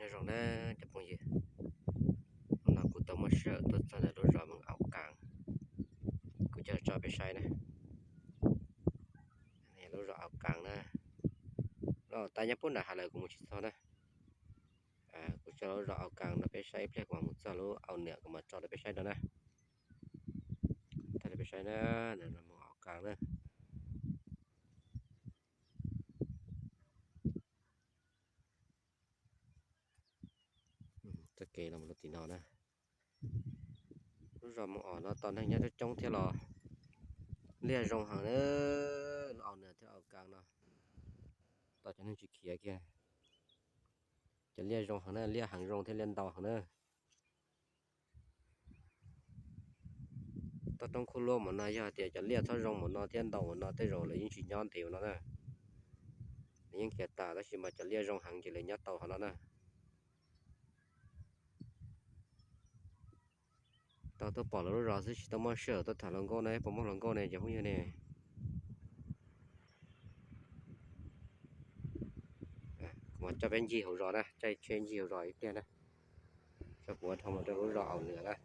Zoo na cov phooj ywg, hnub no kuv tau muaj sij hawm tuaj txog ntawm lub zos Moos Aus Kaas, kuv coj tso peb saib na. Lub zos Aus Kaas na, lub Aus Taib nyob puag nram hav lawm kuv mus tsis txog na. Kuv tso lub zos Aus Kaas no peb saib ib pliag kuv mam mus txog lub Aus Nwam kuv mam tso rau peb saib no na. Thaij rau peb saib na, Moos Aus Kaas na. Txoj kev los rau tim no na. Lub zos Moos Aus no tos neeg nyob coob coob thiab los liaj zoo heev na. Lub Aus Nwam thiab Aus Kaas no tos cov neeg tsis khiav kiag. Cov liaj zoo heev na, liaj heev zoo thiab liaj ntau heev na. Toj roob Khuj Luab mas no yog tias cov liaj txhob zoo mas no thiab ntau mas no tej zaum lawv yeej tsis nyob ntev ua no na. Lawv yeej khiav tas tab sis mas cov liaj zoo heev ces lawv nyob tau hauv no na. Tau tuaj pom lawv lub zos xwb tsis tau muaj sij hawm tuaj tham hluas nkauj na, puas muaj hluas nkauj ne cov phooj ywg ne? Kuv mam coj peb ncig hauv zos na, caij tsheb ncig hauv zos ib pliag na. Tso kuv ua dhau mus rau lub zos Aus Nwam na.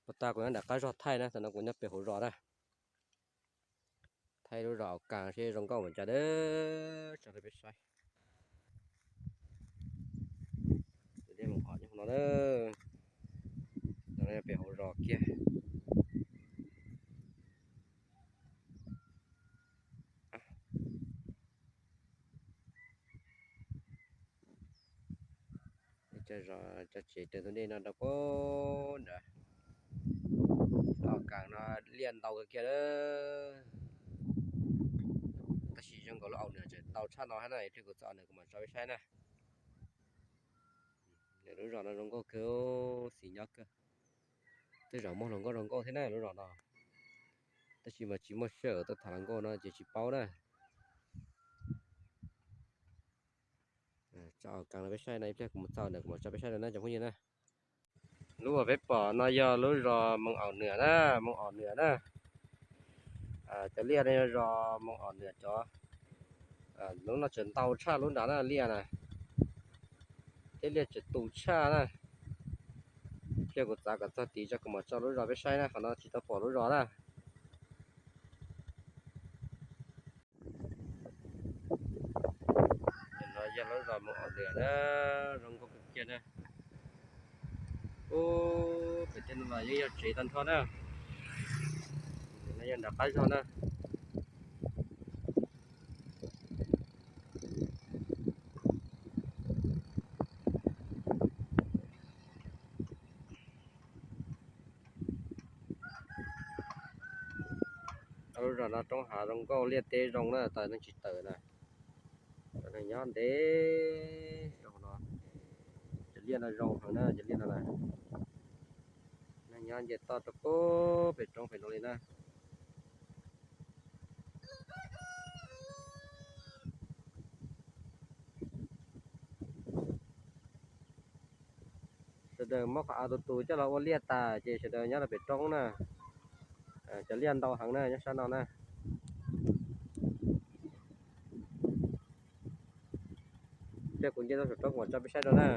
Puag ta kuv nyob nram qab zog thaij na, tam no kuv nyob pem hauv zos na. Thaij lub zos Aus Kaas seb zoo nkauj npaum cas na, tso rau peb saib. Dej Moos Aus nyob hauv no na, no pem hauv zos kiag. Cov tsev raws tus dej no rau puag nrad. Lub Aus Kaas no liaj ntau kawg kiag lawm. Tab sis zoo nkaus lub Aus Nwam tseem ntau tshaj no thiab na, ib pliag kuv txog Aus Nwam kuv mam tso peb saib na. Lub zos no zoo nkauj kawg, xis nyob kawg. Tej zaum muaj hluas nkauj zoo nkauj thiab na lub zos no. Tab sis mas tsis muaj sij hawm tuaj tham hluas nkauj no ces tsis paub na. Tso Aus Kaas no peb saib no, ib pliag kuv mus txog ntawm kuv mam tso peb saib no na cov phooj ywg na. Lub uas peb pom no yog lub zos Moos Aus Nwam na, Moos Aus Nwam na. Cov liaj no yog zos Moos Aus Nwam cov. Lub no tseem ntau tshaj lub nrad na liaj na. Tej liaj tseem tu tshaj na. Ib pliag kuv txav kom txog tid tso kuv mam tso lub zos peb saib na, qhov no tsis tau pom lub zos na. No yog lub zos Moos Aus Nwam na, zoo nkauj kawg kiag na. Ub, pem tej no mas yeej yog tsev tag nrho na. No yog nram qab zog na. Lub zos no roob hav zoo nkauj, liaj teb zoo na, tau neeg tsis tawm na. Neeg nyob ntev rau hauv no. Cov liaj no zoo heev na, cov liaj no na. Neeg nyob nce toj rau puag pem roob pem no li na. Sawv daws muab qhov av tus tus coj los ua liaj tas ces sawv daws nyob rau pem roob na. Cov liaj ntau heev na nyob sab no na. Thiab kuv nce tau saum roob kuv mam tso peb saib rau na.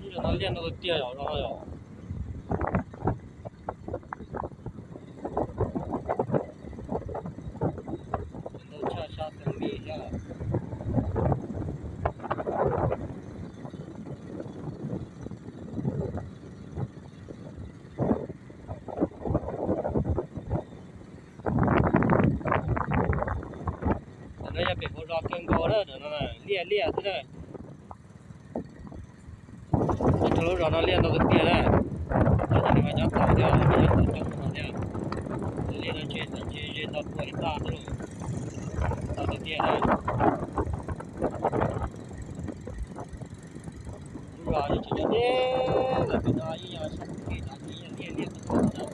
Ib zaug no liaj ntau tiag tiag yom, no yom. Ntau tshaj sab tag li thiab. Tam no yog pem hauv zos kawg nkaus na, tam no liaj liaj xwb na. Nyob rau lub zos no liaj ntau tiag tiag na. Cov neeg mas nyob tau thiab, nyob tau coob no thiab. Liaj no ntshe ntshe ze ntau pua hais tag xwb lauj. Ntau tiag tiag na. Lub zos tsis nyob deb lawm, pem no yeej yog sab kev no ces yeej yog liaj liaj tag nrho na.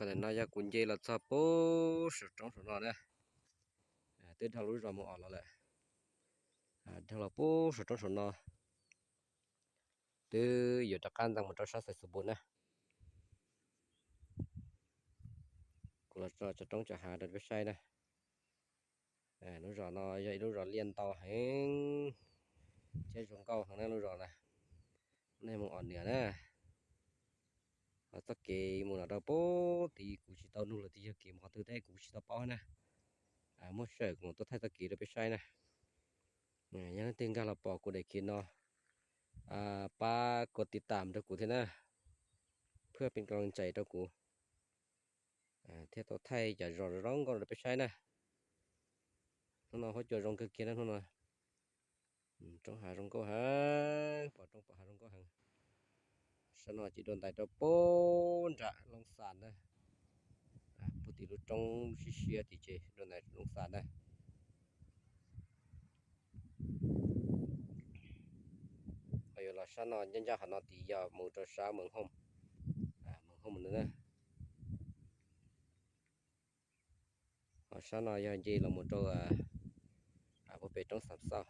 Ntawm no yog kuv nce los txog pub saum roob saum no na. Twb dhau lub zos mus os los lawm, dhau los pub saum roob saum no, twb yuav rov qab ntxeev mus rau sab Xais Xus Npus na. Kuv los tso roob tso hav rau peb saib na. Lub zos no yog ib lub zos liaj ntau heev thiab zoo nkauj heev na lub zos na. Nej mus os niam na, ho txoj kev mus no rau pub tid kuv tsis tau nug lawm tias yog kev mus qhov twg thiab kuv tsis tau paub na. Muaj sij hawm kuv mam tuaj thaij txoj kev rau peb saib na. Yog leej twg nkag los pom kuv daim khiv no, pab kos tiv tam rau kuv thiab na, phwj pes kos laj ntsaim rau kuv thiab tau thaij cov zos zoo nkauj rau peb saib na. Hnub no huab cua zoo kawg kiag na hnub no. Roob hav zoo nkauj heev, pom roob pom hav zoo nkauj heev. Sab no ces dua ntais rau pub nram Looj Xas na. Pub tim lub roob siab siab tim ces dua ntais Looj Xas na. Ho yuav los sab no ncaj ncaj qhov no tid yog mus rau sab Mees Hooj, Mees Hooj na. Ho sab no yog nce los mus rau pub pem roob Xam Xauj, roob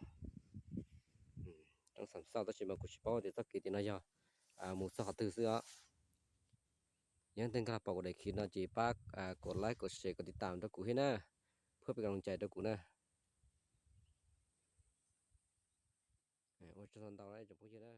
Xam Xauj tab sis mas kuv tsis paub tias txoj kev tim no yog mus txog qhov twg xwb os. Yog leej twg nkag los pom kuv daim khiv no ces pab kos like kos share kos tiv tam rau kuv thiab na, phwj pes kos laj ntsaim rau kuv na. Ua tsaug ntau na tsoom phooj ywg na.